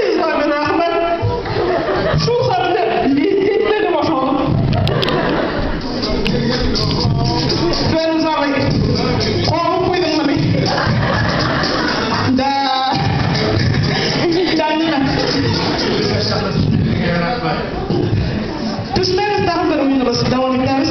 Исламин, рәхмәт. Шул хәтле ләззәтләнеп ашадым. Фәнүз абый, кагып куйдыңмы? Да. Тәмлеме? Төшмәгез, тагын бер уеныбыз дәвам итәбез.